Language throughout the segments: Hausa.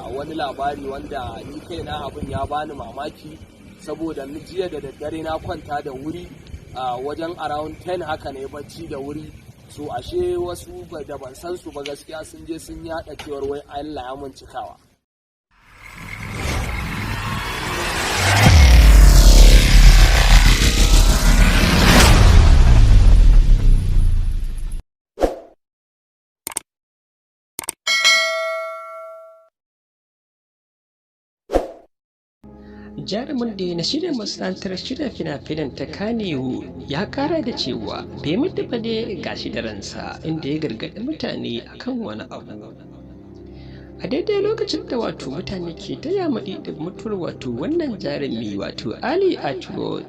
Wani labari wanda ni kaina abin ya bani mamaki, saboda ni jiya da daddare na kwanta da wuri, a wajen around 10 haka ne bacci da wuri. So ashe wasu da ban san su ba gaskiya sun je sun yada cewar wai Allah ya mun cikawa. Jarumin da na shirya masana'antar shirya fina-finan ta Kannywood ya kara da cewa bai mutu ba dai, gashi da ransa, inda ya gargaɗi mutane akan wani abu. A daidai lokacin da wato mutane ke ta yamaɗi da mutuwar wato wannan jarumi wato Ali Atwood.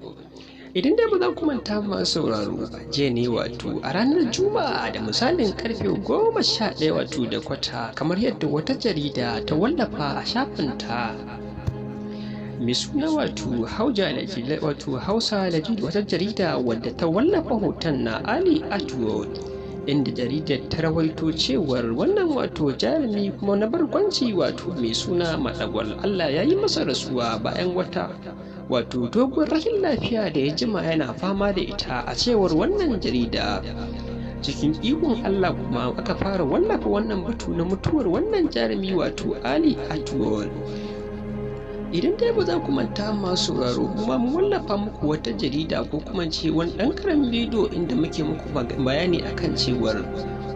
Idan dai ba za ku manta, masu sauraro, jiya ne wato a ranar Juma'a da misalin karfe 11 wato da kwata, kamar yadda wata jarida ta wallafa a shafinta mai suna wato wato Hausa Lajid, wata jarida wadda ta wallafa hoton na Ali Atwood, inda jaridar ta rawaito cewar wannan wato jarumi kuma na barkwanci wato mai suna Madagwal, Allah ya yi masa rasuwa bayan wata wato dogon rashin lafiya da ya jima yana fama da ita, a cewar wannan jarida. Cikin ikon Allah kuma aka fara wallafa wannan batu na mutuwar wannan jarumi wato Ali Atwood. Idan dai ba za ku manta, masu sauraro, kuma mun wallafa muku wata jarida ko kuma ce wani ɗan karamin bidiyo inda muke muku bayani akan cewar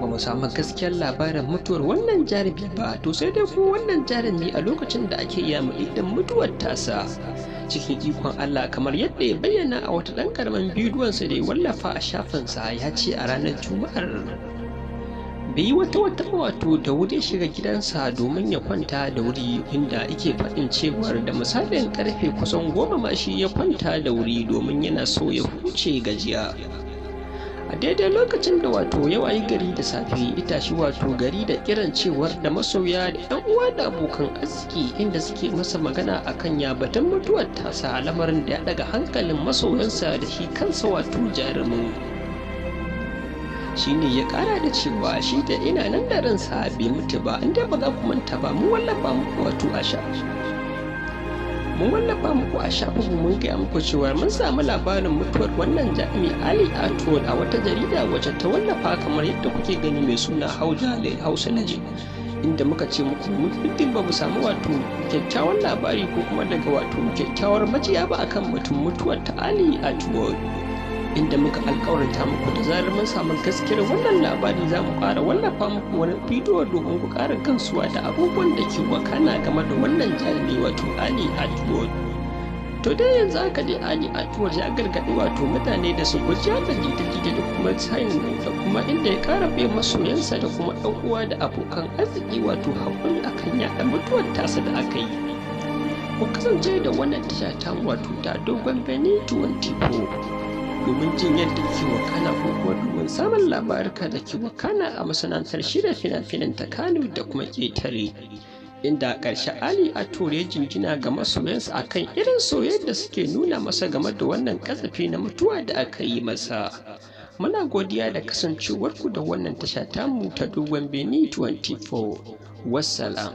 ba mu samu gaskiyar labarin mutuwar wannan jarumi ba. To sai dai kuma wannan jarumi a lokacin da ake yamuɗi da mutuwar tasa, cikin ikon Allah, kamar yadda ya bayyana a wata ɗan karamin bidiyonsa da ya wallafa a shafinsa, ya ce a ranar Juma'ar bai yi wata wata wato da wuri shiga gidansa domin ya kwanta da wuri, inda yake faɗin cewar da misalin karfe kusan 10 ma shi ya kwanta da wuri domin yana so ya huce gajiya. A daidai lokacin da wato ya wayi gari da safe, ita shi wato gari da kiran cewar da masoya da yan uwa da abokan arziki, inda suke masa magana akan ya batun mutuwar tasa, lamarin da ya daga hankalin masoyansa da shi kansa wato jarumin. Shine ya kara da cewa shi da ina nan da ransa, bai mutu ba. Inda ba za ku manta ba, mun wallafa muku a shafin, mun gaya muku cewa mun samu labarin mutuwar wannan jami'i Ali Atwood a wata jarida wacce ta wallafa kamar yadda kuke gani mai suna Hausa Naji, inda muka ce muku muddin ba mu samu wato kyakkyawan labari ko kuma daga wato kyakkyawar majiya ba akan mutum mutuwar ta Ali Atwood, inda muka alkawarta muku da zarar mun samu gaskiyar wannan labari za mu ƙara wallafa muku wani bidiyo domin ku ƙara gamsuwa da abubuwan da ke wakana game da wannan jarumi wato Ali Atwood. To dai yanzu haka dai Ali Atwood ya gargaɗi wato mutane da su guji da jita-jita da kuma sign da kuma inda ya ƙara bai masoyansa da kuma ɗan uwa da abokan arziki wato haƙuri akan yaɗa mutuwar tasa da aka yi. Ku kasance da wannan tasha ta wato ta Dogon Bene 24 domin jin yadda ke wakana ko kuma domin samun labaruka da ke wakana a masana'antar shirya fina-finan ta Kano da kuma ƙetare. Inda a ƙarshe Ali Atore ya jinjina ga masoyansa akan irin soyayyar da suke nuna masa game da wannan kasafi na mutuwa da aka yi masa. Muna godiya da kasancewarku da wannan tasha tamu ta Dogon Bene 24. Wassalam.